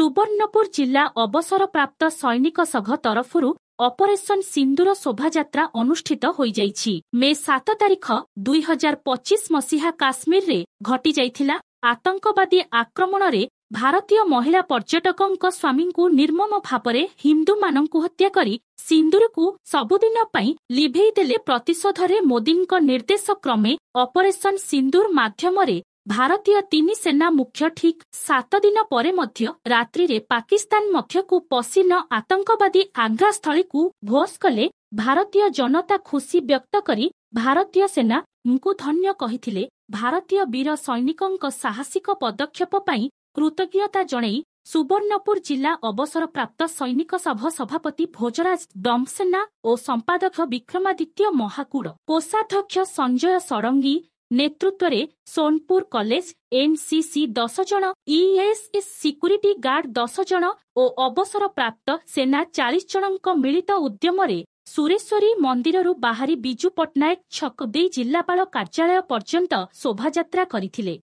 ସୁବର୍ଣ୍ଣପୁର ଜିଲ୍ଲା ଅବସରପ୍ରାପ୍ତ ସୈନିକ ସଂଘ ତରଫରୁ ଅପରେସନ ସିନ୍ଦୁର ଶୋଭାଯାତ୍ରା ଅନୁଷ୍ଠିତ ହୋଇଯାଇଛି। ମେ 7 ତାରିଖ 2025 ମସିହା କାଶ୍ମୀରରେ ଘଟିଯାଇଥିଲା ଆତଙ୍କବାଦୀ ଆକ୍ରମଣରେ ଭାରତୀୟ ମହିଳା ପର୍ଯ୍ୟଟକଙ୍କ ସ୍ୱାମୀଙ୍କୁ ନିର୍ମମ ଭାବରେ ହିନ୍ଦୁମାନଙ୍କୁ ହତ୍ୟା କରି ସିନ୍ଦୁରକୁ ସବୁଦିନ ପାଇଁ ଲିଭେଇ ଦେଲେ। ପ୍ରତିଶୋଧରେ ମୋଦିଙ୍କ ନିର୍ଦ୍ଦେଶ କ୍ରମେ ଅପରେସନ ସିନ୍ଦୁର ମାଧ୍ୟମରେ ଭାରତୀୟ ତିନି ସେନା ମୁଖ୍ୟ ଠିକ୍ 7 ଦିନ ପରେ ମଧ୍ୟ ରାତ୍ରିରେ ପାକିସ୍ତାନ ମଧ୍ୟକୁ ପଶି ନ ଆତଙ୍କବାଦୀ ଆଗ୍ରାସ୍ଥଳୀକୁ ଭୋସ୍ କଲେ। ଭାରତୀୟ ଜନତା ଖୁସି ବ୍ୟକ୍ତ କରି ଭାରତୀୟ ସେନାଙ୍କୁ ଧନ୍ୟ କହିଥିଲେ। ଭାରତୀୟ ବୀର ସୈନିକଙ୍କ ସାହସିକ ପଦକ୍ଷେପ ପାଇଁ କୃତଜ୍ଞତା ଜଣେଇ ସୁବର୍ଣ୍ଣପୁର ଜିଲ୍ଲା ଅବସରପ୍ରାପ୍ତ ସୈନିକ ସଭା ସଭାପତି ଭୋଜରାଜ ଡମ୍ସେନା ଓ ସମ୍ପାଦକ ବିକ୍ରମାଦିତ୍ୟ ମହାକୁଡ଼, କୋଷାଧ୍ୟକ୍ଷ ସଞ୍ଜୟ ଷଡ଼ଙ୍ଗୀ ନେତୃତ୍ୱରେ ସୋନପୁର କଲେଜ ଏନ୍ସିସି 10 ଜଣ, ଇଏସ୍ଏସ୍ ସିକ୍ୟୁରିଟି ଗାର୍ଡ 10 ଜଣ ଓ ଅବସରପ୍ରାପ୍ତ ସେନା 40 ଜଣଙ୍କ ମିଳିତ ଉଦ୍ୟମରେ ସୁରେଶ୍ୱରୀ ମନ୍ଦିରରୁ ବାହାରି ବିଜୁ ପଟ୍ଟନାୟକ ଛକ ଦେଇ ଜିଲ୍ଲାପାଳ କାର୍ଯ୍ୟାଳୟ ପର୍ଯ୍ୟନ୍ତ ଶୋଭାଯାତ୍ରା କରିଥିଲେ।